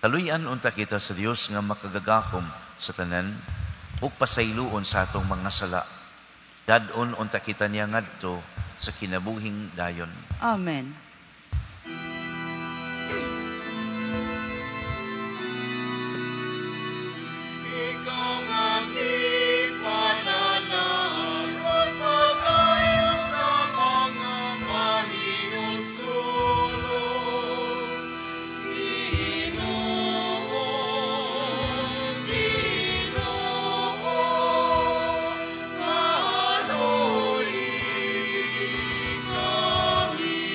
Kaluy-an unta kita sa Dios nga makagagahom sa tanan ug pasayloon sa atong mga sala. Dad-on unta kita niya ngadto sa kinabuhing dayon. Amen. Ikaw nga gipananaron pagayo sa mga mahinusulong. Ginoo, Ginoo, kaloy kami.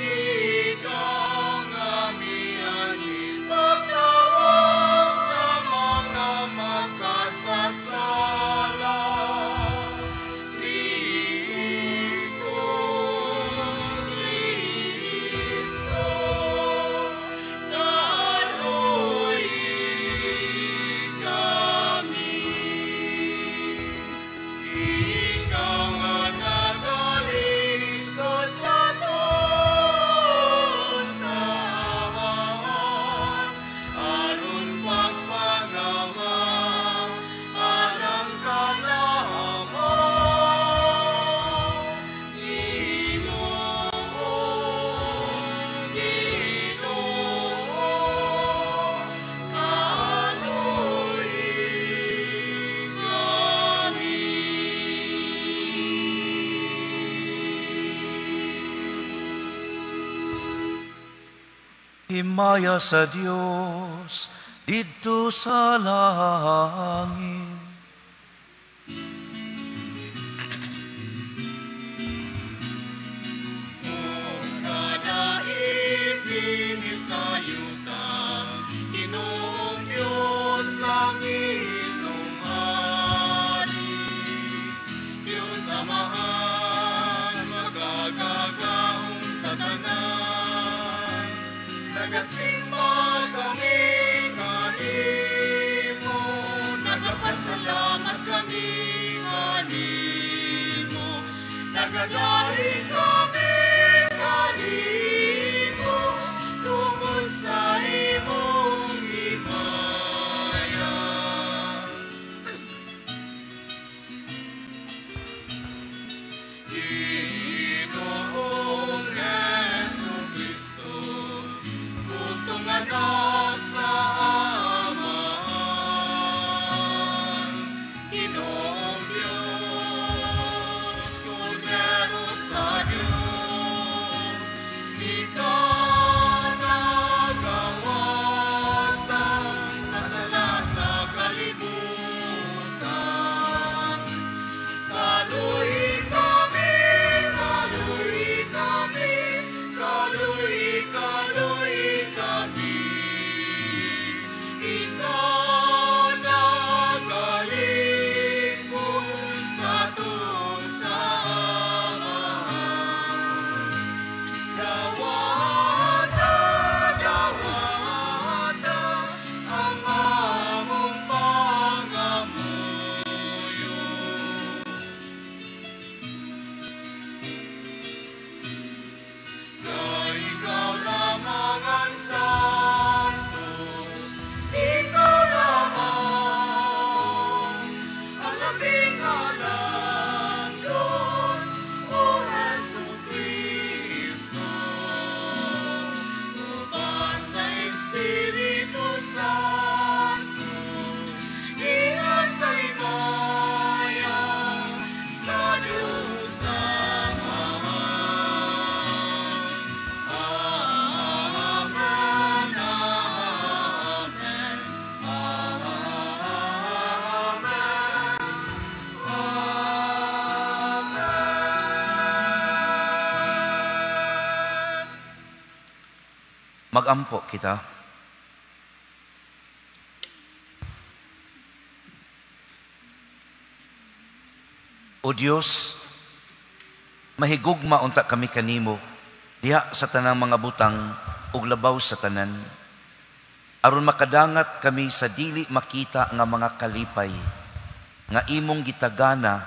Ikaw nga mianhi pagtawag sa mga makasasala. Kristo, Kristo, kaloy kami. Ikaw nga nagalisod sa sa Amahan, aron pagpangama, alang kanamo. Ginoo, Ginoo, kaloy kami. Himaya sa Dios didto sa langit. Kadaib dinhi sa yuta, Ginoong Dios langit ug ari. Dios Amahan, magagagahom sa tanan. Nagasimba kami kanimo, nagapasalamat kami kanimo, nagagari kami kanimo, tungod sa imong himaya. Ginoong Jesu-Cristo, bugtong anak sa Amahan, Ginoong Dios, Kordero sa Dios, ikaw nagawata sa sala sa kalibutan. Kaloy kami, kaloy kami, kaloy, kaloy kami. Ikaw nagalingkod sa sa Amahan. Dawata, dawata, ang among pangamuyo. Kay ikaw lamang ang santos, ikaw lamang ang labing alandon, O Jesu-Cristo. Uban sa Espiritu Santo, diha sa himaya, sa Diyos Amahan. Amen, Amen, Amen, Amen. Magampo kita. O Dios, mahigugma unta kami kanimo diha sa tanang mga butang ug labaw sa tanan, aron makadangat kami sa dili makita nga mga kalipay nga imong gitagana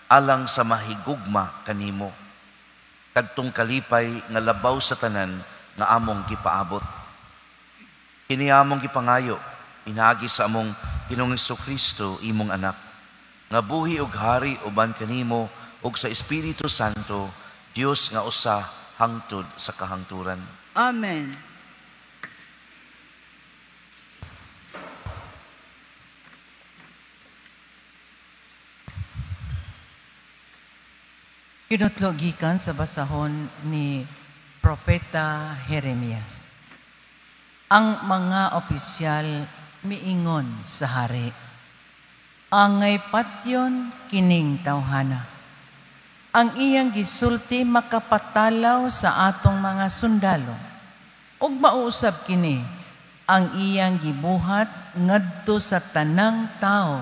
alang sa mahigugma kanimo, kadtong kalipay nga labaw sa tanan nga among gipaabot. Kini among gipangayo pinaagi sa among Ginoong Hesukristo, imong anak, nga buhi ug hari uban kanimo ug sa Espiritu Santo, Dios nga usa hangtod sa kahangturan. Amen. Kinutlo gikan sa basahon ni Propeta Jeremias. Ang mga opisyal miingon sa hari, angay patyon kining tawhana. Ang iyang gisulti makapatalaw sa atong mga sundalo, ug mausab kini ang iyang gibuhat ngadto sa tanang tao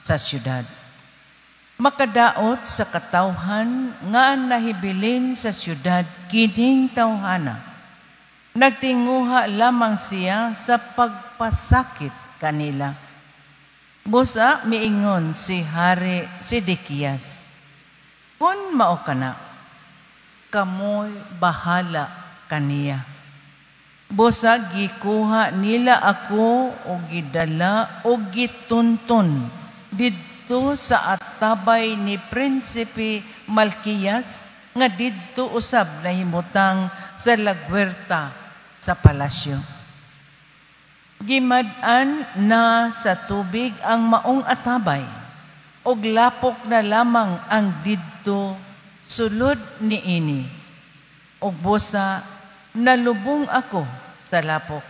sa syudad. Makadaot sa katawhan nga nahibilin sa syudad kining tawhana. Nagtinguha lamang siya sa pagpasakit kanila. Busa miingon si Hari Sedekias, "Kun mao kana, kamoy bahala kaniya." Busa gikuha nila ako o gidala o gitunton didto sa atabay ni Prinsipe Malkias nga didto usab nahimutang sa lagwerta sa palasyo. Gimad-an na sa tubig ang maong atabay, og lapok na lamang ang didto sulod niini. Og busa nalubong ako sa lapok.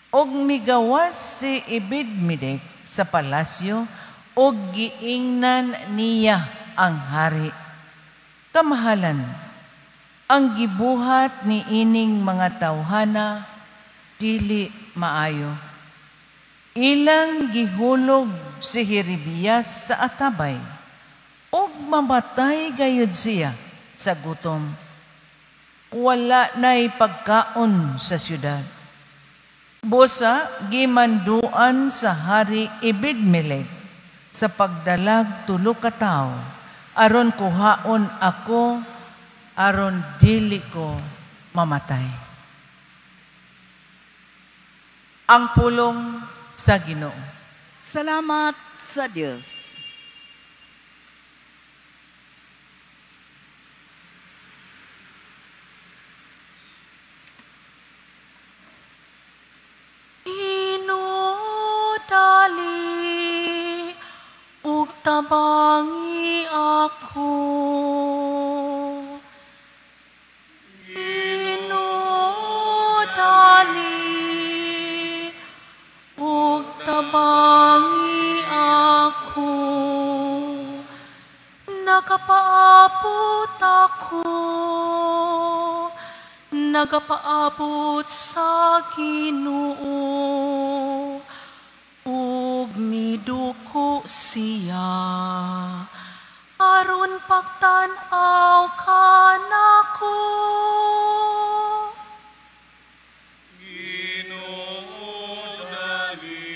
Og migawas si Ebed-Melek sa palasyo, og giingnan niya ang hari. Kamahalan, ang gibuhat ni ining mga tawhana dili maayo. Ilang gihulog si Jeremias sa atabay, ug mamatay gayud siya sa gutom. Wala na'y pagkaon sa syudad. Busa gimanduan sa hari Ebed-Melek sa pagdalag tulo ka tawo, aron kuhaon ako, aron dili ko mamatay. Ang pulong sa Ginoo. Salamat sa Dios. Ginoo, dali ug tabangi ako. Ginoo, dali ug tabangi ako. Nakapaabot ako, nagapaabot sa Ginoo, ug miduko siya aron pagtan-aw kanako. Ginoo, dali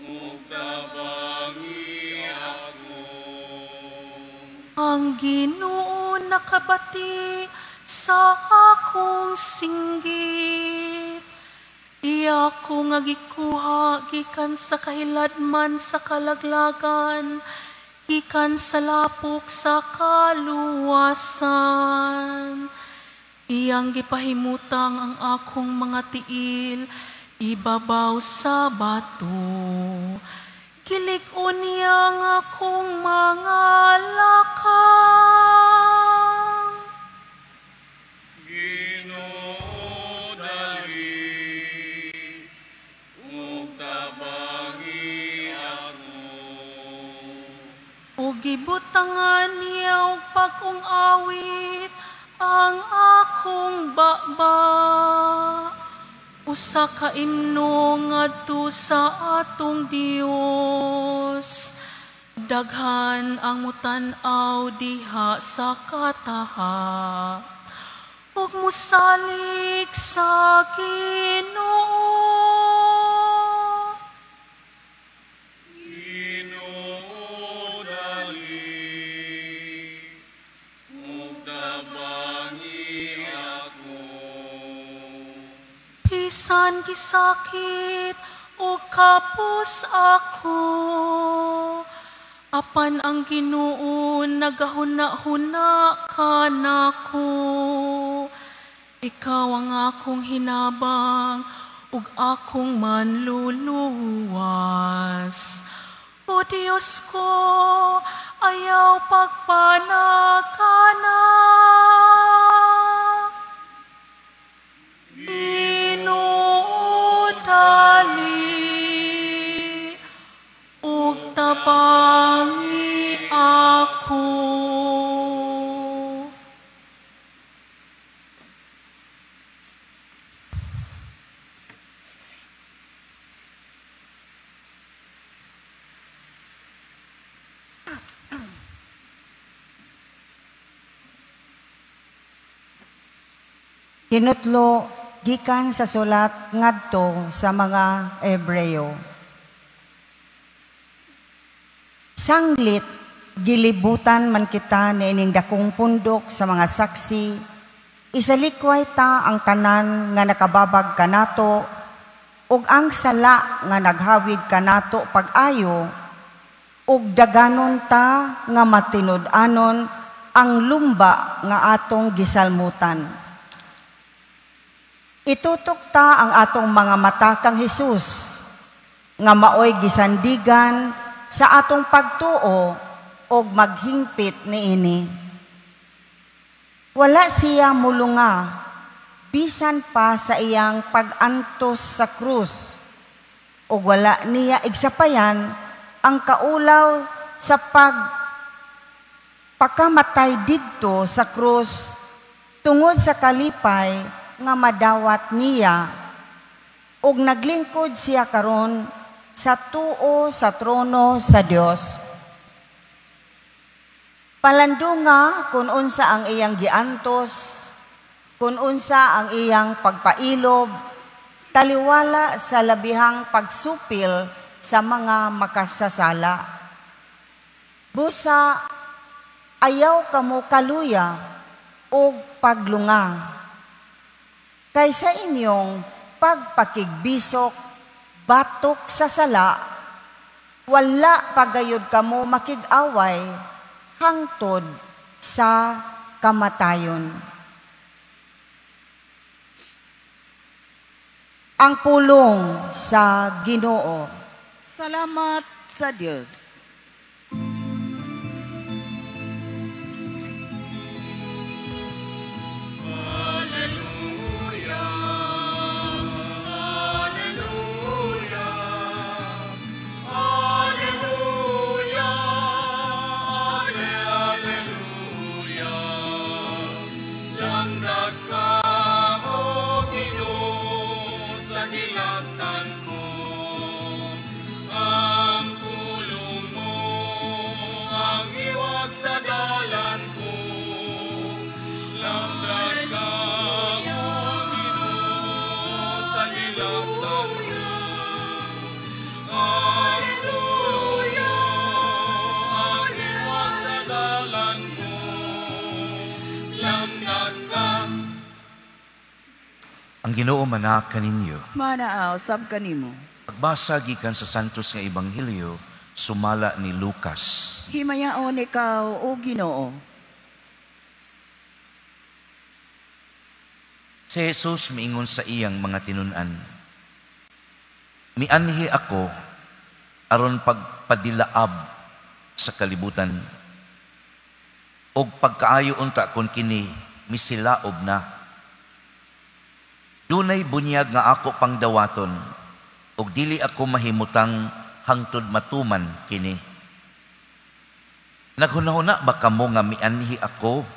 ug tabangi ako. Ang Ginoo nakabati sa akong singgit. Iya ko nga gikuha gikan sa kahiladman sa kalaglagan, gikan sa lapok sa kaluwasan. Iyang gipahimutang ang akong mga tiil ibabaw sa bato. Gilig-on niya ang akong mga lakang. Ginoo, dali ug tabangi ako. Ug gibutangan niya og bag-ong awit ang akong baba. Usa ka imno ngadto sa atong Dios. Daghan ang mutan-aw diha sa kataha, ug mosalig sa Ginoo. Ginoo, dali ug tabangi ako. Bisan gisakit o kapos ako, apan ang Ginoo nagahuna-huna kanako. Ikaw ang akong hinabang ug akong manluluwas. O Diyos ko, ayaw pagpanakana. Ginoo, dali ug tabangi ako. Tinutlo gikan sa sulat ngadto sa mga Ebreo. Sanglit gilibutan man kita niining dakong pundok sa mga saksi, isalikway ta ang tanan nga nakababag kanato ug ang sala nga naghawid kanato pag-ayo, ug daganon ta nga matinud-anon ang lumba nga atong gisalmutan. Itutok ta ang atong mga mata kang Hesus, nga maoy gisandigan sa atong pagtuo og maghingpit niini. Wala siya mulunga, bisan pa sa iyang pag-antos sa krus, ug wala niya igsapayan ang kaulaw sa pagpakamatay didto sa krus tungod sa kalipay nga madawat niya, ug naglingkod siya karon sa tuo sa trono sa Dios. Palandunga kun unsa ang iyang giantos, kun unsa ang iyang pagpailob, taliwala sa labihang pagsupil sa mga makasasala. Busa ayaw kamo kaluya og paglunga, kay sa inyong pagpakigbisok batok sa sala, wala pagayod kamo makig-away hangtod sa kamatayon. Ang pulong sa Ginoo. Salamat sa Dios. Ang Ginoo mana kaninyo. Manaaw sab kanimo. Pagbasa gikan sa Santos nga Ebanghelyo sumala ni Lucas. Himayaon ikaw, o Ginoo. Si Jesus miingon sa iyang mga tinun-an, mianhi ako aron pagpadilaab sa kalibutan, og pagkaayo unta kon kini misilaob na. Dunay bunyag nga ako pangdawaton, og dili ako mahimutang hangtod matuman kini. Naghunahuna ba kamo nga mianhi ako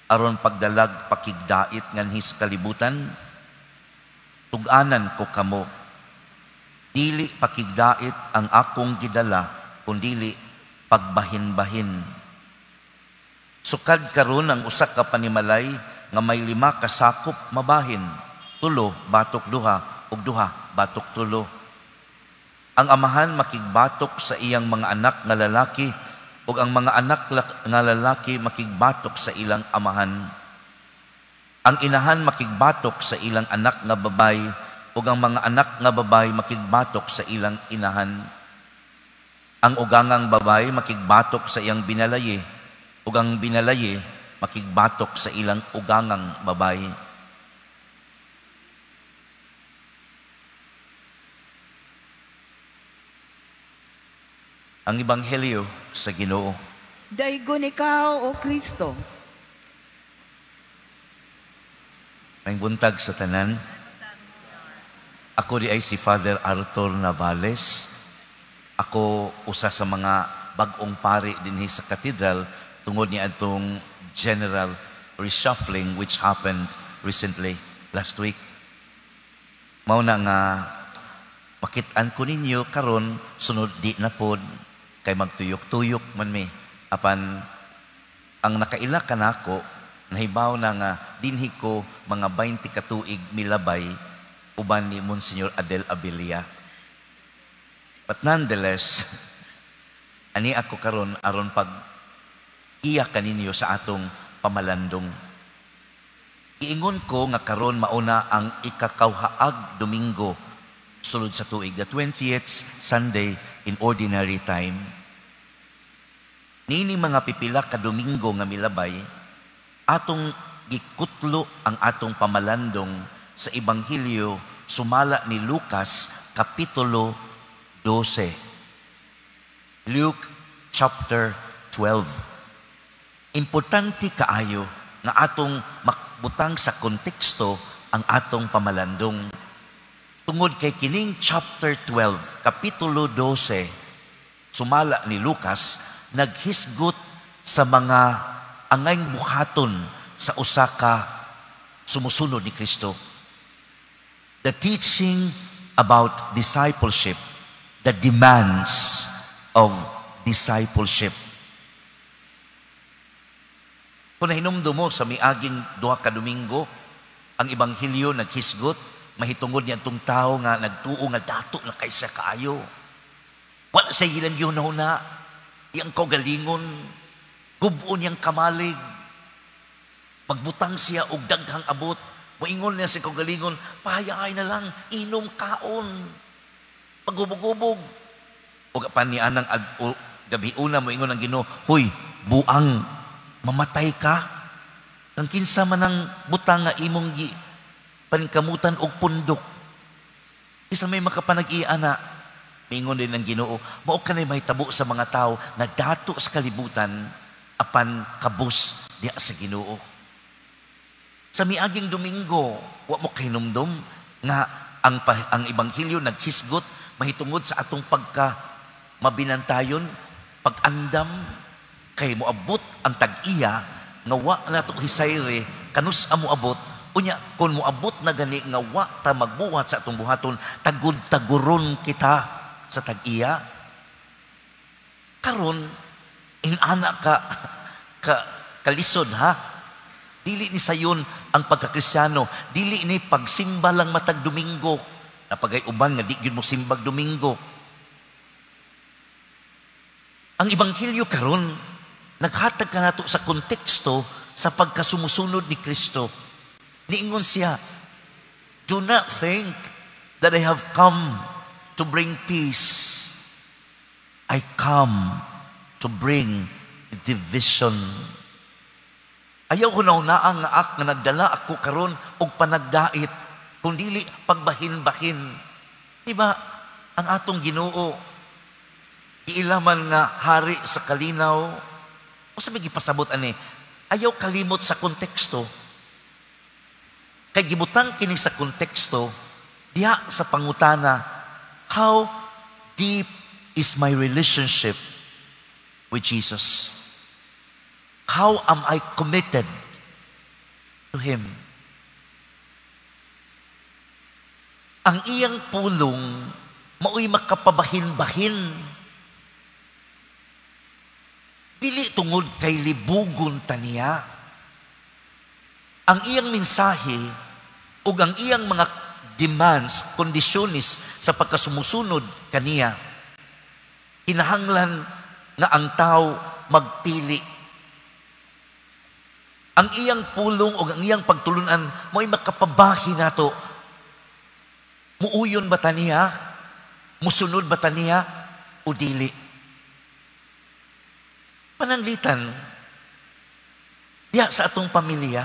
aron pagdalag pakigdait nganhi sa kalibutan? Tug-anan ko kamo, dili pakigdait ang akong gidala, kundili pagbahin-bahin. Sukad karon ang usa ka panimalay nga may 5 ka sakop mabahin, 3 batok 2 ug 2 batok 3. Ang amahan makigbatok sa iyang mga anak nga lalaki, ug ang mga anak nga lalaki makigbatok sa ilang amahan. Ang inahan makigbatok sa ilang anak nga babay ug ang mga anak nga babay makigbatok sa ilang inahan. Ang ugangang babay makigbatok sa iyang binalaye ug ang binalaye makigbatok sa ilang ugangang babay. Ang Ebanghelyo sa Ginoo. Daygon ikaw, O Kristo. Maayong buntag sa tanan. Ako di ay si Father Arthur Navales. Ako usa sa mga bag-ong pari dinhi sa katedral tungod ni atong general reshuffling which happened recently last week. Mao na nga makit-an ko ninyo karon sunod di na pod kay magtuyok-tuyok man mi. Apan ang nakaila kanako nahibaw na nga dinhi ko mga 20 ka tuig milabay uban ni Monsignor Adel Abilia. But nonetheless, ani ako karon aron pag iya kaninyo sa atong pamalandong. Iingon ko nga karon mauna ang ikakawhaag Domingo sulod sa tuig, the 20th Sunday in Ordinary Time. Niini mga pipila ka Domingo nga milabay, atong gikutlo ang atong pamalandong sa Ebanghelyo sumala ni Lucas Kapitulo 12. Luke chapter 12. Importante kaayo nga atong makbutang sa konteksto ang atong pamalandong. Tungod kay kining chapter 12, Kapitulo 12, sumala ni Lucas, naghisgot sa mga angayng buhaton sa usa ka sumusunod ni Kristo. The teaching about discipleship, the demands of discipleship. Kung nahinumdum mo sa miaging 2 ka Domingo, ang Ebanghelyo naghisgot, mahitungod niya itong tao nga nagtuo nga dato na kaysa kaayo. Wala sa ilang gihuna-huna, iyang kaugalingon, gubuon niyang kamalig, magbutang siya og daghang abot, moingon niya sa kaugalingon, pahayay na lang, inom kaon, pagubog-ubog. O pan ni anang gabi una, moingon ang Ginoo, huy, buang, mamatay ka. Ang kinsa man ang butang nga imong gi paningkamutan og pundok. Isa may makapanag-iya na, mingon din ang Ginoo, mao kanay mahitabo sa mga tao nga dato sa kalibutan apan kabus diha sa Ginoo. Sa miaging Domingo, wa mo kahinumdom nga ang Ebanghelyo naghisgot mahitungod sa atong pagka mabinantayon, pag-andam kay moabot ang tag-iya nga wa nato hisayre kanus a moabot. Unya kon moabot na gani nga wa ta magbuhat sa atong buhaton, tagud-taguron kita sa tag-iya. Karon inana ka kalisod ha. Dili ni sayon ang pagkakristyano, dili ni pagsimba lang matag Domingo. Napagay uban nga di gyud mo simbag Domingo. Ang Ebanghelyo karon naghatag kanato sa konteksto sa pagkasumusunod ni Kristo. Niingon siya, do not think that I have come to bring peace. I come to bring division. Ayaw ko naunaan nga ak nga nagdala ako karon og panagdait, kung dili pagbahin-bahin. Diba, ang atong Ginoo, giilaman nga hari sa kalinaw. O sa may gipasabot ani, ayaw kalimot sa konteksto. Kay gibutang kini sa konteksto, diha sa pangutana, how deep is my relationship with Jesus? How am I committed to Him? Ang iyang pulong, mao'y makapabahin-bahin. Dili tungod kay libugon ta niya. Ang iyang mensahe ug ang iyang mga demands, kondisyones sa pagkasumusunod kaniya, kinahanglan nga ang tao magpili. Ang iyang pulong o ang iyang pagtulunan mo'y makapabahin nato. Muuyon ba ta niya? Musunod ba ta niya? O dili? Pananglitan, diya sa atong pamilya,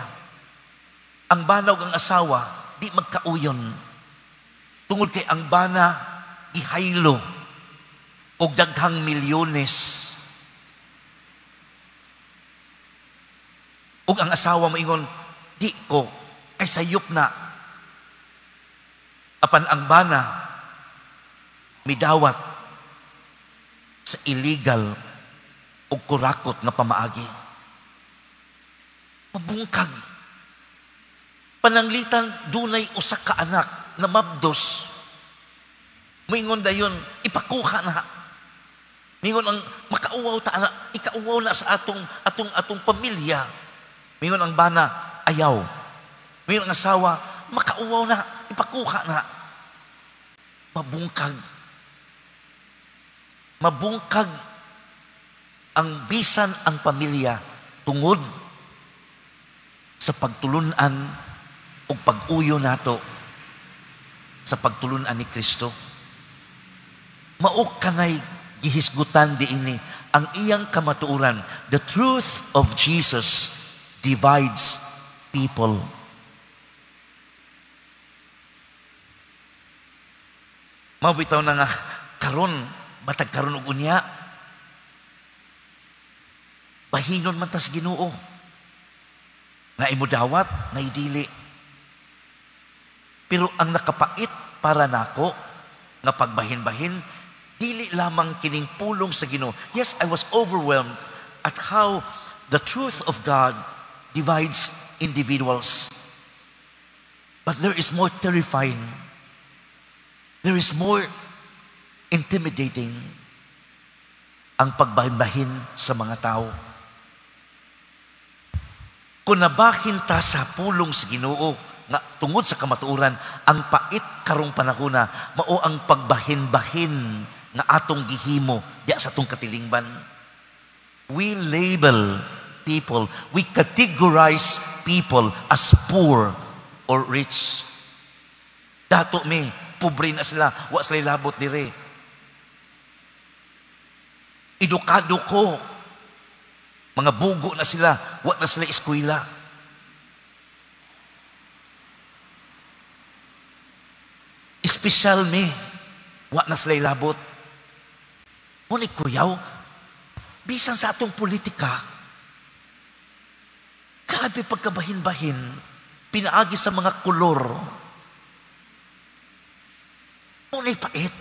ang bana ug ang asawa di magkauyon. Tungod kay ang bana gihaylo og daghang milyones. Ug ang asawa moingon, di ko, kay sayop na. Apan ang bana midawat sa illegal ug kurakot nga pamaagi. Mabungkag. Pananglitan dunay usa ka anak na mabdos. Moingon dayon, ipakuha na. Mingon ang makauwaw ta anak, ikauwaw na sa atong pamilya. Mingon ang bana, ayaw. Mingon ang asawa, makauwaw na, ipakuha na. Mabungkag. Mabungkag ang bisan ang pamilya tungod sa pagtulunan o pag-uyo nato sa pagtulunan ni Kristo. Mao kanay gihisgutan diini ang iyang kamatuoran. The truth of Jesus divides people. Mabitaw na nga karon, matag karon og unya, bahinon man tas Ginoo. Nga imo dawat, nga idili. Pero ang nakapait para nako nga pagbahin-bahin, dili lamang kining pulong sa Ginoo. Yes, I was overwhelmed at how the truth of God divides individuals. But there is more terrifying. There is more intimidating ang pagbahin-bahin sa mga tao. Kung nabahin ta sa pulong sa Ginoo nga tungod sa kamatuoran, ang pait karong panahona mao ang pagbahin-bahin nga atong gihimo diya sa atong katilingban. We label people, we categorize people as poor or rich. Dato mi, pobre na sila, wa sila labot dire. Edukado ko, mga bugo na sila, wa na sila eskwela. Espesyal mi, wa na sila labot. Ngunit kuyaw, bisan sa atong politika, grabe pagkabahin-bahin, pinaagi sa mga kolor. Ngunit pait.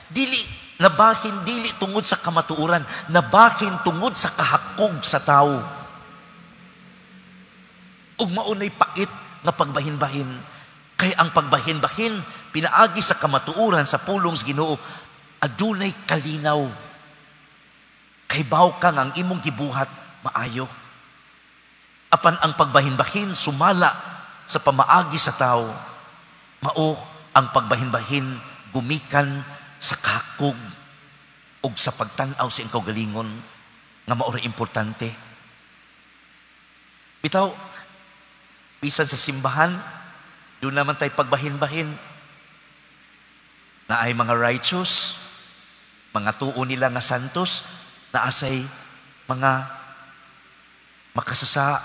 Dili, nabahin dili tungod sa kamatuoran, nabahin tungod sa kahakog sa tao. Ug maunay pait nga pagbahin-bahin. Kay ang pagbahin-bahin, pinaagi sa kamatuoran sa pulong sa Ginoo, adunay kalinaw. Kay baw kang ang imong gibuhat maayo. Apan ang pagbahin-bahin sumala sa pamaagi sa tao, mao ang pagbahin-bahin gumikan sa kakog ug sa pagtan-aw sa iyang kaugalingon nga mao ra importante. Bitaw, bisan sa simbahan, doon naman tayo pagbahin-bahin na ay mga righteous, mga tuo nila nga santos, na asay mga makasasa.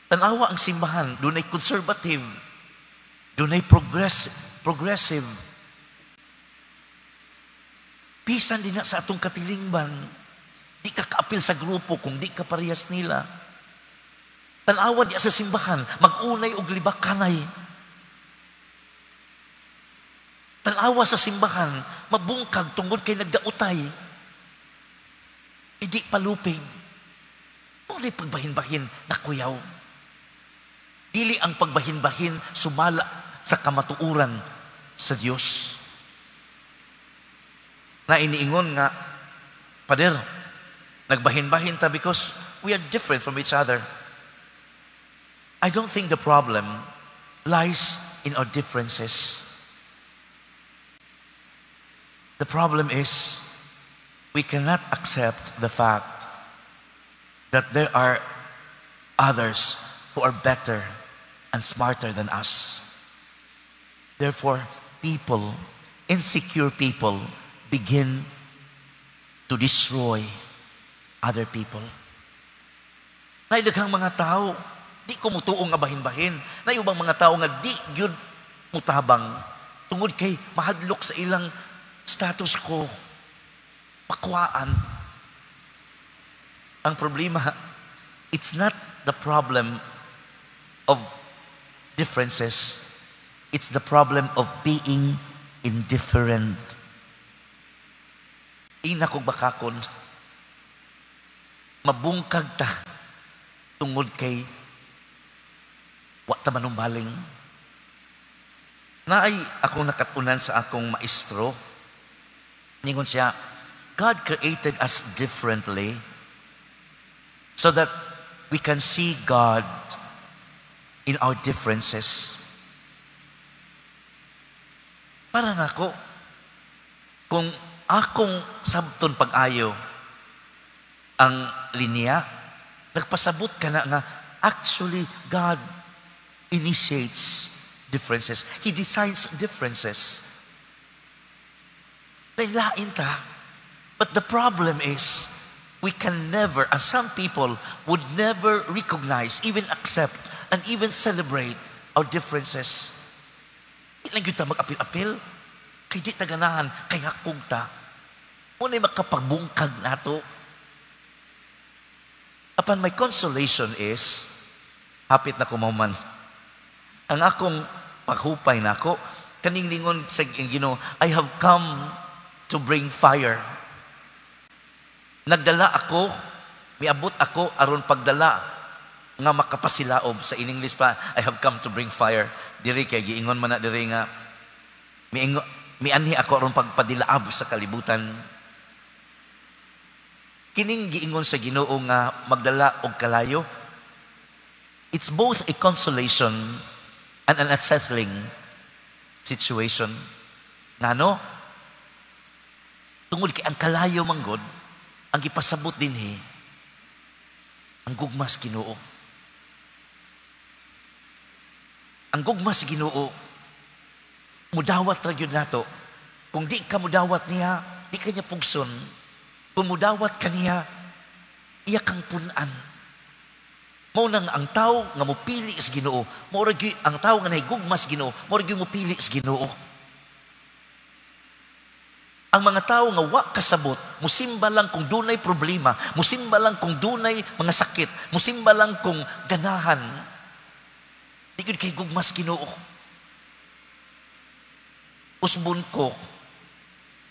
Tanawa ang simbahan, doon ay conservative, doon ay progressive. Bisan din na sa atong katilingban, di ka kaapil sa grupo kung di ka parehas nila. Tanawa di sa simbahan, mag-unay og libakanay. Tanawa sa simbahan, mabungkag tungod kay nagdautay. Hindi palupig. Ngunit pagbahin-bahin na kuyaw. Dili ang pagbahin-bahin sumala sa kamatuoran sa Dios. Na iniingon nga, Pader, nagbahin-bahin ta because we are different from each other. I don't think the problem lies in our differences. The problem is we cannot accept the fact that there are Others who are better and smarter than us. Therefore, people, insecure people, begin to destroy other people. Naay daghang mga tao, di ko mutuo nga bahin-bahin. Naay ubang mga tao nga di gyud mutabang tungod kay mahadlok sa ilang status quo. Makuhaan. Ang problema, it's not the problem of differences. It's the problem of being indifferent. Ina kog bakakon, mabungkag ta tungod kay wa ta manumbaling. Naay akong nakatunan sa akong maestro. Ningon siya, "God created us differently so that we can see God in our differences." Para nako, kung akong sabton pag-ayo ang linya, nagpasabot ka na nga actually God initiates differences. He designs differences. Lain ta. But the problem is, we can never, and some people would never recognize, even accept, and even celebrate our differences. Di lang gyud ta mag-apil-apil. Kay di ta ganahan, kay hakog ta. Mao na'y makapagbungkag nato. Apan my consolation is, hapit na kumaman. Ang akong paghupay nako, kaning lingon sa Ginoo, "I have come to bring fire." Nagdala ako, miabot ako aron pagdala nga makapasilaob. Sa in English pa, "I have come to bring fire." Diri kay giingon man na diri nga mianhi ako aron pagpadilaab sa kalibutan. Kining giingon sa Ginoo nga magdala og kalayo, it's both a consolation and an unsettling situation. Ngano? Tungod kay ang kalayo manggod, ang gipasabot dinhi, ang gugma sa Ginoo. Ang gugma sa Ginoo, mudawat ra gyud nato. Kung di ka mudawat niya, di ka niya pugson. Kung mudawat ka niya, iya kang pun-an. Mao nang ang tao nga mopili sa Ginoo, mao ra gyud ang tao nga nahigugma sa Ginoo, mao ra gyud mopili sa Ginoo. Ang mga tao nga wa kasabot, musimba lang kung dunay problema, musimba lang kung dunay mga sakit, musimba lang kung ganahan. Di gyud kay gugma sa Ginoo. Usbon ko,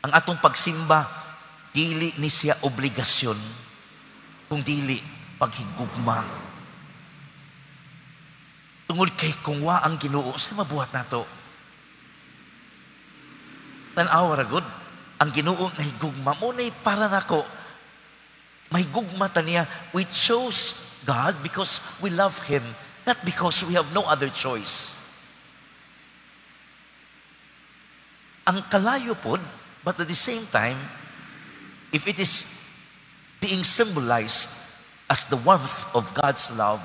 ang atong pagsimba, dili ni siya obligasyon, kung dili paghigugma. Tungod kay kung wa ang Ginoo, sa mabuhat nato? Tan-awa ra gud, ang Ginoo nahigugma mo na para nako. Mahigugma ta niya. We chose God because we love Him, not because we have no other choice. Ang kalayo pod, but at the same time, if it is being symbolized as the warmth of God's love,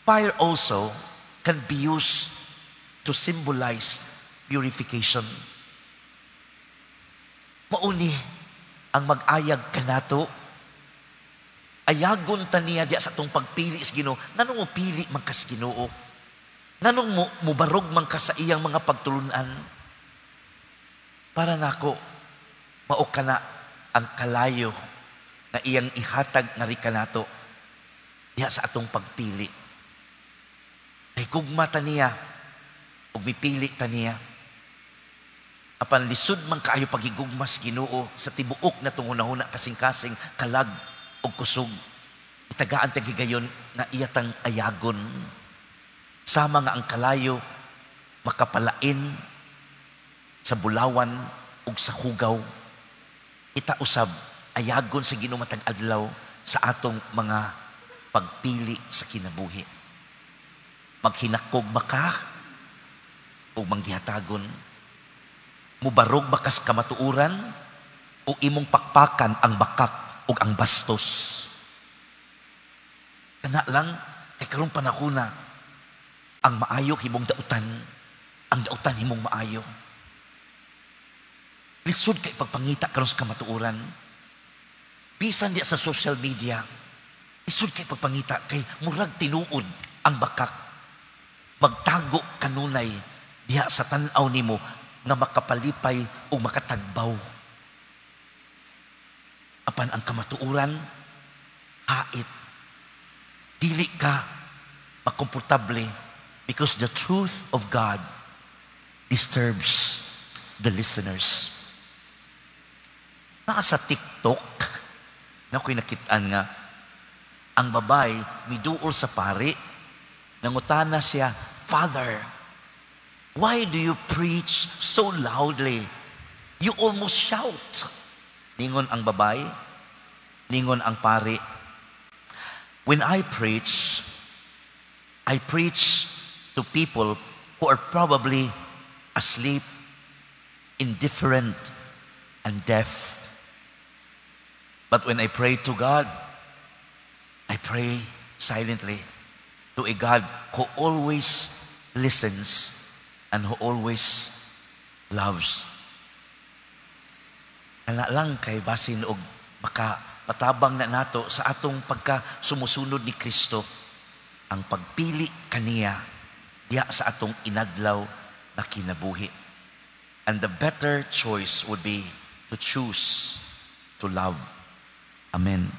fire also can be used to symbolize purification. Mauni ang mag-ayag kanato. Ayagon ta niya diya sa atong pagpili sa Ginoo. Nganong mo pili man ka sa Ginoo? Nganong mubarog man ka sa iyang mga pagtulunan? Para nako, mao ka na ang kalayo na iyang ihatag nga kanato diha sa atong pagpili. Ay gugma ta niya ug mipili ta niya. Apan lisod man kaayo paghigugma sa Ginoo sa tibuok na tungunahuna, kasing-kasing, kalag ug kusog. Itagaan tag higayon nga iya tang ayagon. Sama nga ang kalayo makapalain sa bulawan ug sa hugaw. Ita usab ayagon sa Ginoo matag adlaw sa atong mga pagpili sa kinabuhi. Maghinakog ba ka o manggihatagon? Mubarog ba kas kamatuoran o imong pakpakan ang bakak ug ang bastos? Kana lang kay karong panahona ang maayo himong dautan, ang dautan himong maayo. Lisod kay pagpangita karon sa kamatuoran. Bisan diya sa social media, lisod kay pagpangita kay murag tinuod ang bakak. Magtago kanunay diha sa tan-aw nimo nga makapalipay o makatagbaw. Apan ang kamatuoran, hait. Dili ka makomportable because the truth of God disturbs the listeners. Naa sa TikTok, na ako'y nakitaan nga, ang babae miduol sa pari, nangutana siya, "Father, why do you preach so loudly? You almost shout." Ningon ang babae, ningon ang pari, "When I preach to people who are probably asleep, indifferent, and deaf. But when I pray to God, I pray silently to a God who always listens and who always loves." Kana lang kay basin og makapatabang na nato sa atong pagka sumusunod ni Kristo, ang pagpili kaniya diha sa atong inadlaw na kinabuhi. And the better choice would be to choose to love. Amen.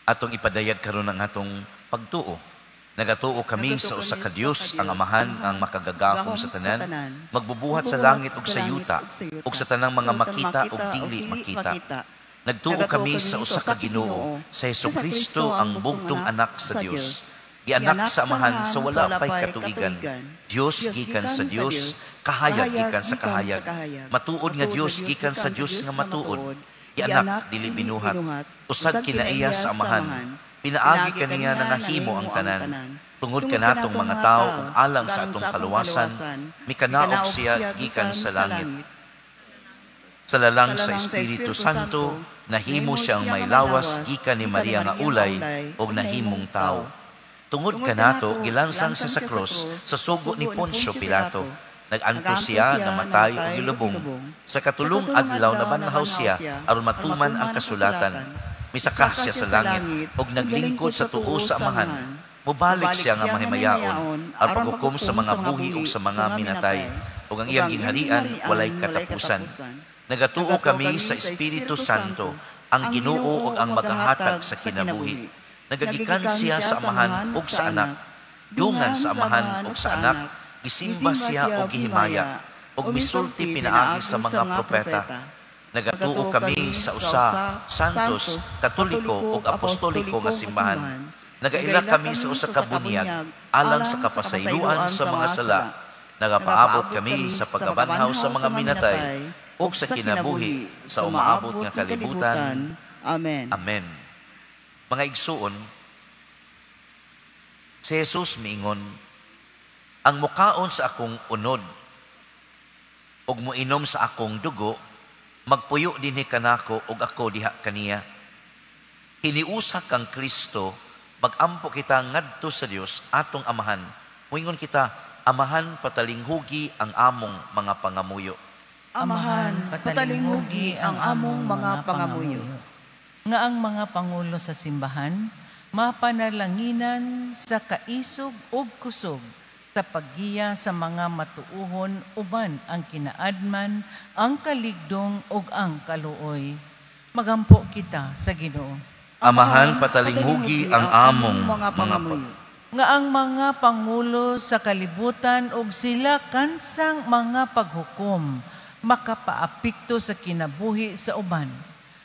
Atong ipadayag karon ang atong pagtuo. Nagatuo kami sa usa ka Dios, ang Amahan, ang makagagahom sa tanan, magbubuhat sa langit ug sa yuta, ug sa tanang mga makita ug dili makita. Nagtuo kami sa usa ka Ginoo, sa Hesukristo ang bugtong anak sa Dios. Gianak sa Amahan sa wala pay katuigan. Dios gikan sa Dios, kahayag gikan sa kahayag. Matuod nga Dios gikan sa Dios nga matuod. Gianak dili binuhat, usag kinaiya sa Amahan. Pinaagi kaniya nga nahimo ang tanan. Tungod kanatong mga tawo ug alang sa atong kaluwasan, mikanaog siya gikan sa langit. Sa lalang sa Espiritu Santo, nahimo siyang may lawas gikan ni Maria nga ulay ug nahimong tawo. Tungod kanato, gilansang siya sa krus sa sugo ni Poncio Pilato. Nag-antos siya, namatay ug gilubong. Sa katulong adlaw nabanhaw siya aron matuman ang kasulatan. Misaka siya sa langit ug naglingkod sa tuo sa Amahan. Mubalik siya nga mahimayaon aron paghukom sa mga buhi ug sa mga minatay, ug ang iyang ginharian walay katapusan. Nagatuo kami sa Espiritu Santo, ang Ginoo ug ang magahatag sa kinabuhi. Nagagikan siya sa Amahan ug sa Anak. Dungan sa Amahan ug sa Anak, gisimba siya og gihimaya, ug misulti pinaagi sa mga propeta. Nagatuo kami sa usa, santos, katoliko ug apostoliko nga simbahan. Nagaila kami sa usa ka bunyag alang sa kapasayloan sa mga sala. Nagapaabot kami sa pagkabanhaw sa mga minatay ug sa kinabuhi sa umaabot nga kalibutan. Amen. Amen. Mga igsuon, si Jesus miingon, "Ang mukaon sa akong unod ug moinom sa akong dugo, magpuyo dinhi kanako ug ako diha kaniya." Hiniusa kang Kristo, magampo kita ngadto sa Dios atong Amahan. Moingon kita, "Amahan, patalinghugi ang among mga pangamuyo." Amahan, patalinghugi ang among mga pangamuyo. Nga ang mga pangulo sa simbahan mapanalanginan sa kaisog ug kusog sa paggiya sa mga matuohon uban ang kinaadman, ang kaligdong ug ang kaluoy. Magampo kita sa Ginoo. Amahan, patalinghugi ang among mga pangamuyo. Nga ang mga pangulo sa kalibutan ug sila kansang mga paghukom makapaapekto sa kinabuhi sa uban,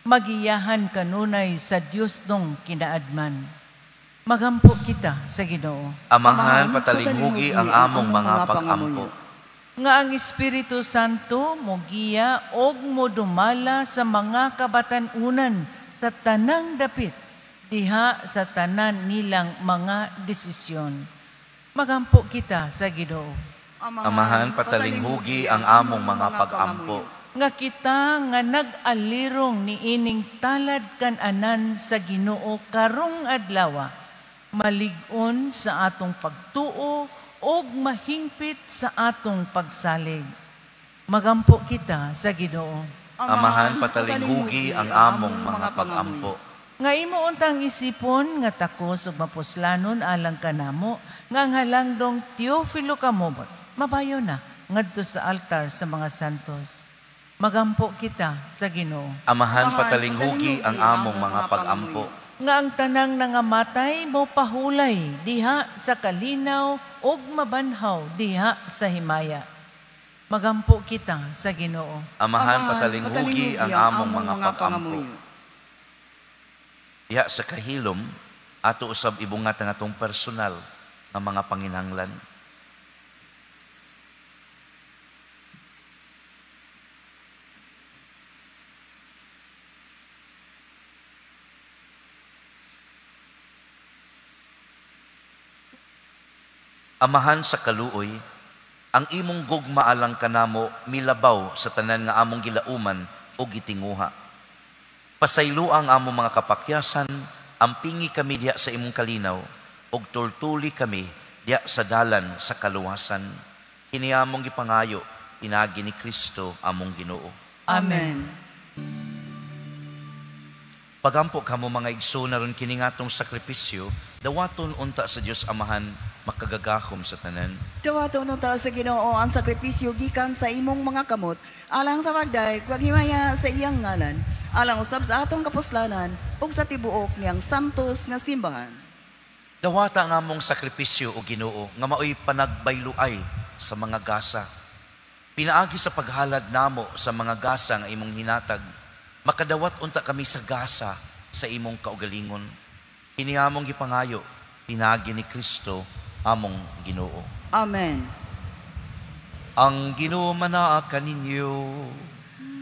magiyahan kanunay sa Dios dong kinaadman. Magampo kita sa Ginoo. Amahan, patalinghugi ang among mga pag-ampo. Nga ang Espiritu Santo mogiya og modumala sa mga kabatan-unan sa tanang dapit, diha sa tanan nilang mga desisyon. Magampo kita sa Ginoo. Amahan, patalinghugi ang among mga pag-ampo. Nga kita nga nag-alirong niining talad kan-anan sa Ginoo karong adlaw, malig-on sa atong pagtuo ug mahingpit sa atong pagsalig. Magampo kita sa Ginoo. Amahan, patalinghugi ang among mga pag-ampo. Nga imo untang isipon nga takos ug mapuslanon alang kanamo nga ang halangdong Teofilo Kamomot mabayo na ngadto sa altar sa mga santos. Magampo kita sa Ginoo. Amahan, patalinghugi ang among mga pag-ampo. Nga ang tanang nangamatay mo pahulay diha sa kalinaw ug mabanhaw diha sa himaya. Magampo kita sa Ginoo. Amahan, patalinghugi ang among mga pag-ampo. Diha sa kahilom, ato usab ibungat ang atong personal nga mga panginhanglan. Amahan sa kaluoy, ang imong gugma alang kanamo milabaw sa tanan nga among gilauman o gitinguha. Pasayloa ang among mga kapakyasan, ampingi kami diha sa imong kalinaw, ug tultuli kami diha sa dalan sa kaluwasan. Kini among gipangayo, pinaagi ni Kristo among Ginoo. Amen. Pagampo kamo mga igsoon aron kini nga atong sakripisyo, dawaton unta sa Dios Amahan makagagahom sa tanan. Dawaton unta sa Ginoo ang sakripisyo gikan sa imong mga kamot alang sa pagdayeg paghimaya sa iyang ngalan, alang usab sa atong kapuslanan ug sa tibuok niyang santos nga simbahan. Dawata ang among sakripisyo o Ginoo nga maoy panagbayluay sa mga gasa. Pinaagi sa paghalad namo sa mga gasa nga imong hinatag, makadawat unta kami sa gasa sa imong kaugalingon. Kini among gipangayo, pinaagi ni Kristo among Ginoo. Amen. Ang Ginoo manaa kaninyo.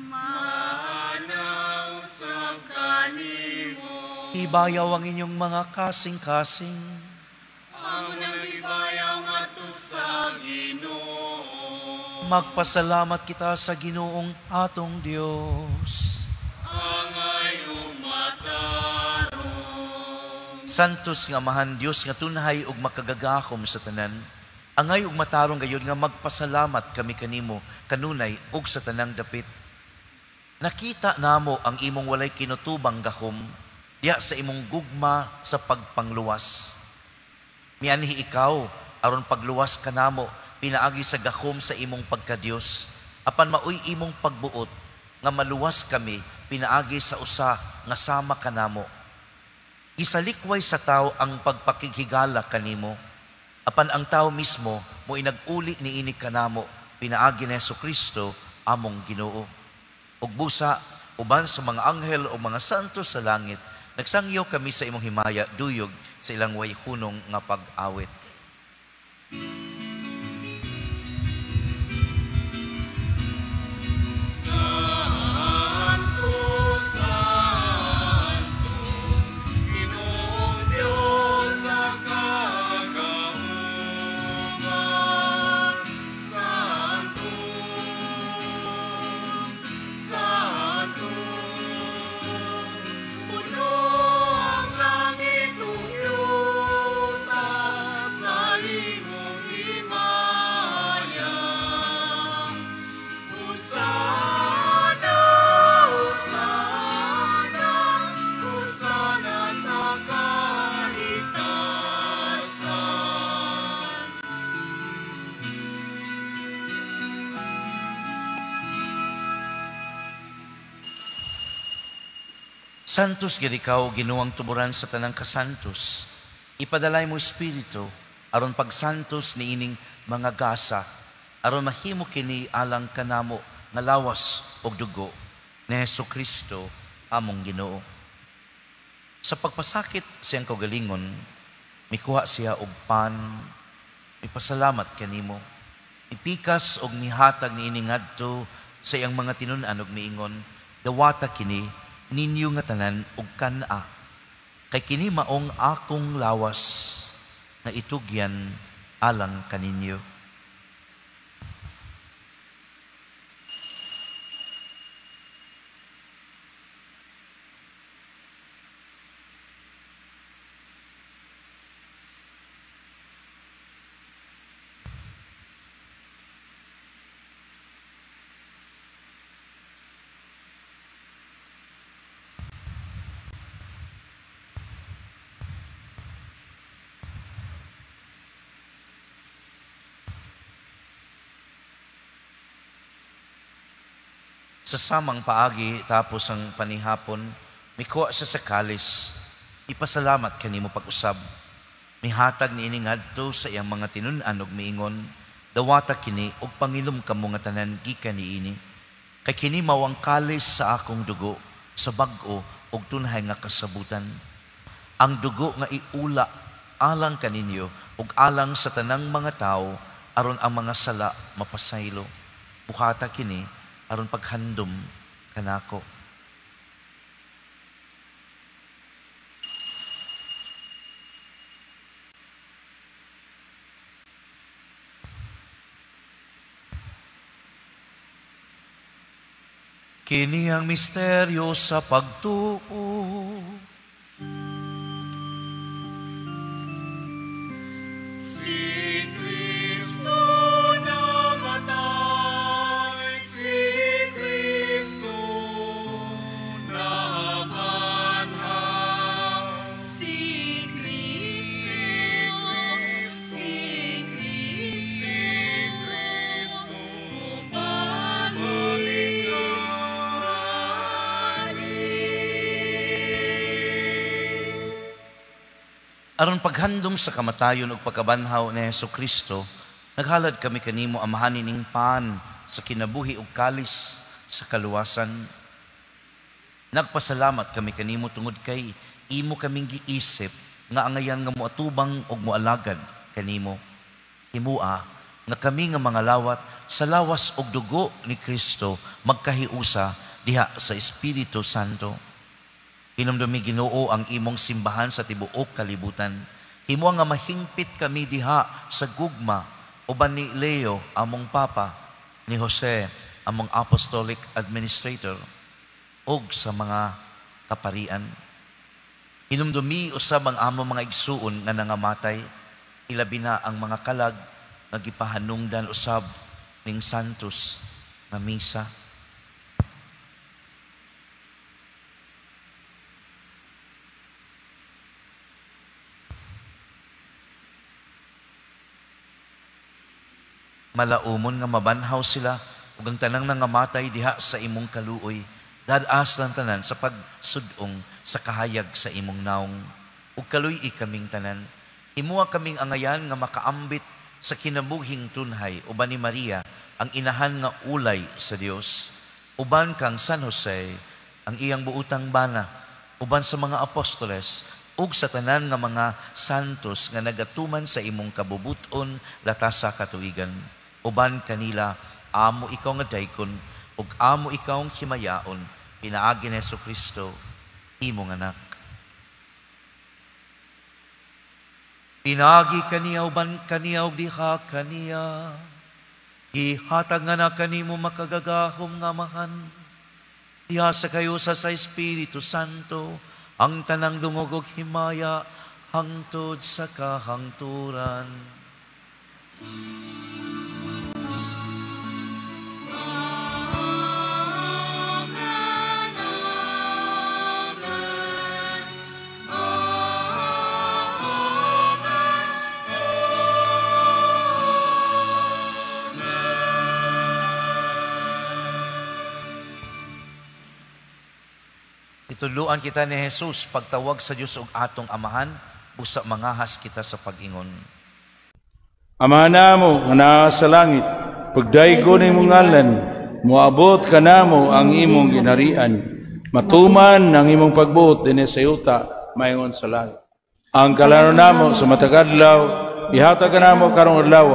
Manaa usab kanimo. Ibayaw ang inyong mga kasing-kasing. Amo nang ibayaw ngadto sa Ginoo. Magpasalamat kita sa Ginoong atong Dios. Angay ug matarong. Santos nga Amahan Dios nga tunhay ug makagagahom sa tanan. Angay ug matarong gayud nga magpasalamat kami kanimo kanunay ug sa tanang dapit. Nakita namo ang imong walay kinutubang gahom diha sa imong gugma sa pagpangluwas. Mianhi ikaw aron pagluwas kanamo pinaagi sa gahom sa imong pagkadiyos, apan maoy imong pagbuot nga maluwas kami pinaagi sa usa nga sama kanamo. Isalikway sa tao ang pagpakighigala kanimo, apan ang tao mismo mo inag-uli niini kanamo pinaagi ni Hesukristo among Ginoo. Ug busa uban sa mga anghel o mga santo sa langit, nagsangyo kami sa imong himaya duyog sa ilang way hunong nga pag-awit. Santo, Santo, Ginoong Dios nakagahuman. Santo, Santo, puno ang langit ug yuta sa imong himaya. Hosana, Hosana, Hosana sa kahitasan. Santos gid ikaw, Ginoong tuburan sa tanang kasantos. Ipadalay mo espiritu aron pagsantos niining mga gasa, aron mahimo kini alang kanamo nga lawas og dugo ni Hesukristo among Ginoo. Sa pagpasakit siyang kaugalingon, mikuha siya og pan, mipasalamat kanimo, ipikas og mihatag niini ngadto sa iyang mga tinun-an og miingon, dawata kini ninyo nga tanan og kan-a, kay kini maong akong lawas nga itugyan alang kaninyo. Sa samang paagi, tapos ang panihapon, mikuha siya sa kalis, ipasalamat kanimo pag-usab. Mihatag niini ngadto sa iyang mga tinun-an ug miingon, dawata kini ug pangilom kamo nga tanan gikan niini. Kay kini mao ang kalis sa akong dugo, sa bag-o ug tunhay nga kasabutan. Ang dugo nga iula alang kaninyo ug alang sa tanang mga tawo aron ang mga sala mapasaylo. Buhata kini aron paghandom kanako. Kini ang misteryo sa pagtuo. Si Kristo namatay, si Kristo nabanhaw, si Kristo, si Kristo, si Kristo mubalik ngani. Aron paghandom sa kamatayon ug pagkabanhaw ni Hesukristo, naghalad kami kanimo Amahan ning pan sa kinabuhi ug kalis sa kaluwasan. Nagpasalamat kami kanimo tungod kay imo kaming giisip nga angayan nga moatubang ug moalagad kanimo. Himua nga kami nga mga lawat sa lawas ug dugo ni Kristo magkahiusa diha sa Espiritu Santo. Hinumdumi Ginoo ang imong simbahan sa tibuok kalibutan. Himua nga mahingpit kami diha sa gugma uban ni Leo among Papa, ni Jose among Apostolic Administrator, ug sa mga kaparian. Hinumdumi usab ang among mga igsuon nga nangamatay, ilabi na ang mga kalag nga gipahanungdan usab ning Santos nga misa. Malaumon nga mabanhaw sila ug ang tanang nangamatay diha sa imong kaluoy. Dad-as lang tanan sa pagsudong sa kahayag sa imong naong. Ug kaluy-i kaming tanan. Himua kaming angayan nga makaambit sa kinabuhing tunhay uban ni Maria ang inahan nga ulay sa Dios. Uban kang San Jose ang iyang buutang bana, uban sa mga apostoles ug sa tanan nga mga santos nga nagatuman sa imong kabubuton latasa katuigan. Uban kanila amo ikaw nga daykon ug amo ikaw ang himayaon pinaagi ni Hesukristo imong anak. Pinaagi kaniya uban kaniya ug diha kaniya, ihatag nga na kanimo makagagahom nga Amahan, diha sa kayusa sa Espiritu Santo ang tanang dungog ug himaya hangtod sa kahangturan. Amen, amen, amen, amen. Ituluan kita ni Jesus pagtawag sa Dios ug atong Amahan, busa mangahas kita sa pag-ingon. Ama namo nga naa sa langit, pagdaygon imong ngalan, moabot kanamo ang imong ginharian. Matuman ang imong pagbuot dinhi sa yuta maingon sa langit. Ang kalano namo sa matag adlaw, ihatag kanamo karong adlaw,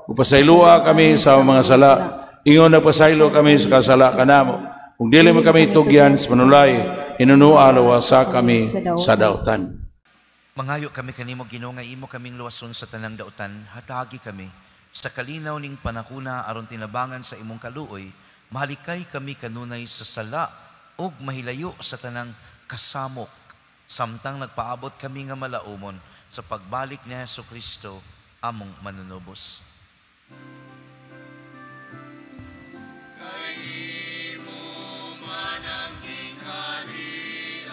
ug pasayloa kami sa mga sala, ingon nagpasaylo kami sa kasala kanamo. Ug dili man kami tugyan sa panulay, hinunua luwasa kami sa dautan. Mangayo kami kanimo, Ginoo, nga imo kaming luwason sa tanang dautan, hatagi kami sa kalinaw ning panahuna aron tinabangan sa imong kaluoy, mahalikay kami kanunay sa sala ug mahilayo sa tanang kasamok samtang nagpaabot kami nga malaumon sa pagbalik ni Hesus Kristo among manunubos. Kay imo man ang gingharian,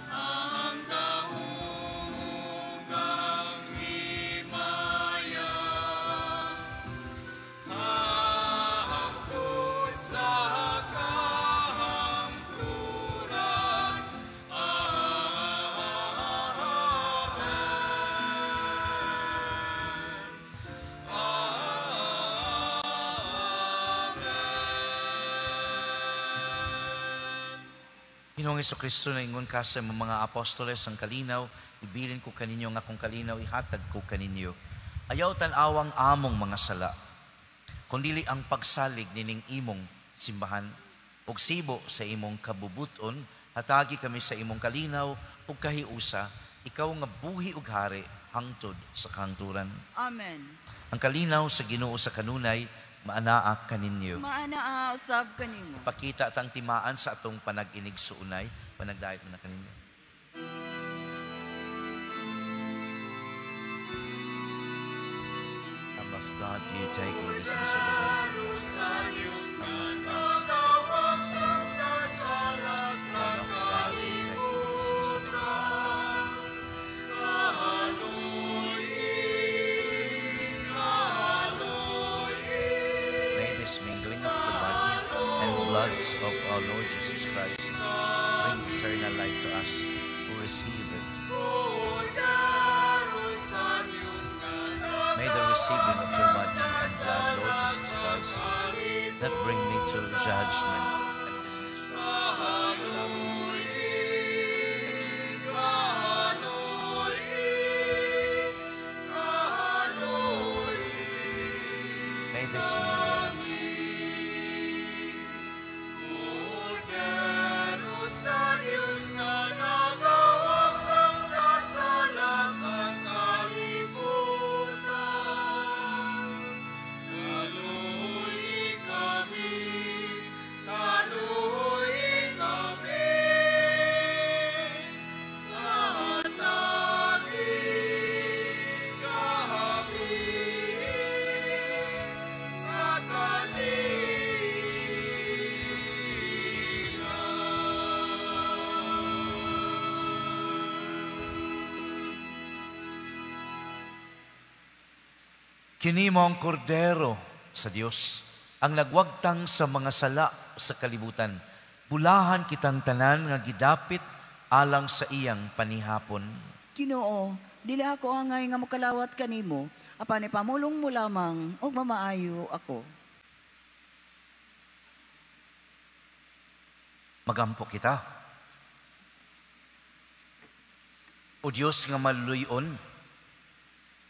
ang gahom ug ang himaya, hangtod sa kahangturan. Amen. Amen. Ginoong Hesukristo, naingon ka sa imong mga apostoles, ang kalinaw ibilin ko kaninyo, ang akong kalinaw ihatag ko kaninyo. Ayaw tan-awang among mga sala, kundili ang pagsalig nining imong simbahan. Ug sibo sa imong kabubuton, hatagi kami sa imong kalinaw ug kahiusa, ikaw nga buhi ug hari hangtod sa kahangturan. Amen. Ang kalinaw sa Ginoo sa kanunay maanaa kaninyo. Maanaa usab kanimo. Pakita tang timaan sa atong panag-inig suunay, panagdait mo na kaninyo. Lamb of God, do you take away the sins of the world? Lamb of God, Lamb of God, do you take away the sins of the world? May this mingling of the body and blood of our Lord Jesus Christ bring eternal life to us who receive it. May the receiving of your body and blood, Lord Jesus Christ, not bring me to judgment and damnation. May this mingling Kordero sa Diyos nga nagawagtang sa sala sa kalibutan, kaluoy kami, kaluoy kami, kahatagi kami sa kalinaw. Kini mo ang kordero sa Dios, ang nagwagtang sa mga sala sa kalibutan. Bulahan kitang tanan nga gidapit alang sa iyang panihapon. Ginoo, dili ako angay nga mokalawat kanimo, apan ipamulong mo lamang ug mamaayo ako. Magampo kita. O Dios nga maluyon,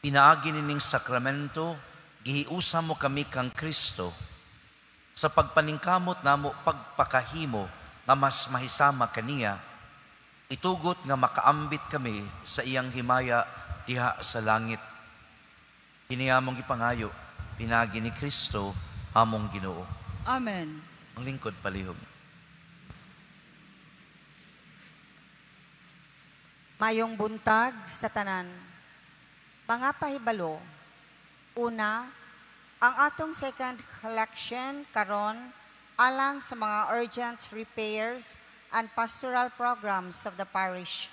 pinaagi nining sakramento, gihiusa mo kami kang Kristo sa pagpaningkamot namo pagpakahimo nga mas mahisama kaniya, itugot nga makaambit kami sa iyang himaya diha sa langit. Kini among gipangayo, pinaagi ni Kristo among Ginoo. Amen. Ang lingkod palihog. Mayong buntag sa tanan. Mga pahibalo. Una, ang atong second collection karon alang sa mga urgent repairs and pastoral programs of the parish.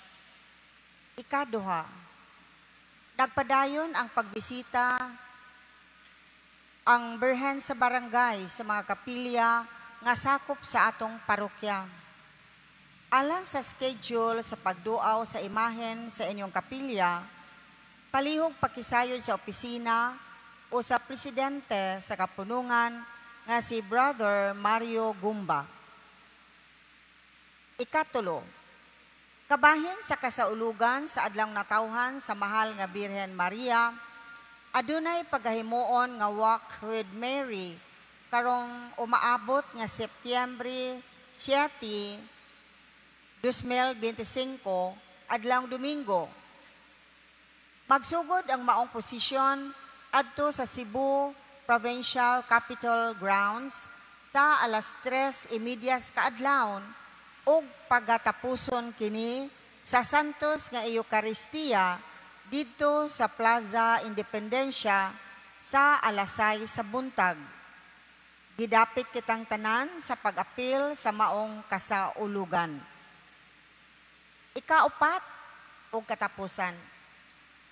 Ikaduha, nagpadayon ang pagbisita ang birhen sa barangay sa mga kapilya nga sakop sa atong parokya. Alang sa schedule sa pagduaw sa imahen sa inyong kapilya, palihog pakisayod sa opisina o sa presidente sa kapunungan nga si Brother Mario Gumba. Ikatulo, kabahin sa kasaulugan sa adlang natawhan sa mahal nga Birhen Maria, adunay pagahimuon nga Walk with Mary karong umaabot nga Setyembre 7, 2025, adlang Domingo. Magsugod ang maong prosesyon adto sa Cebu Provincial Capitol Grounds sa alas 3:30 kaadlawon ug pagatapuson kini sa Santos nga Eukaristiya didto sa Plaza Independencia sa alas 6 sa buntag. Gidapit kitang tanan sa pag-apil sa maong kasaulugan. Ikaupat ug katapusan,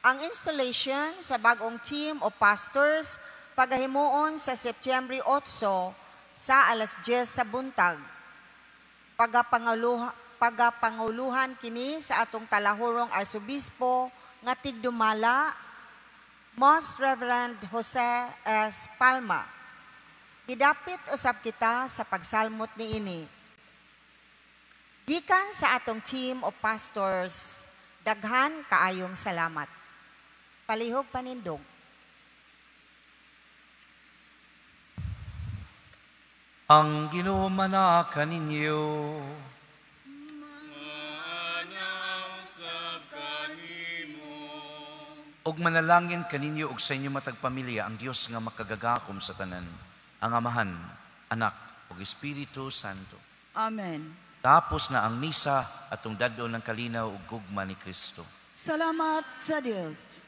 ang installation sa bagong team of pastors pagahimuon sa Setyembre 8 sa alas 10 sa buntag. Pagapanguluhan kini sa atong talahurong arsobispo nga tigdumala, Most Reverend Jose S. Palma. Gidapit usab kita sa pagsalmot niini. Gikan sa atong team of pastors, daghan kaayong salamat. Palihog panindog. Ang Ginoo manaka ninyo. Usab kanimo. Og manalangin kaninyo og sa inyo matag pamilya ang Dios nga makagagahom sa tanan, ang Amahan, Anak ug Espiritu Santo. Amen. Tapos na ang misa, atong dad-on ng kalinaw ug gugma ni Kristo. Salamat sa Dios.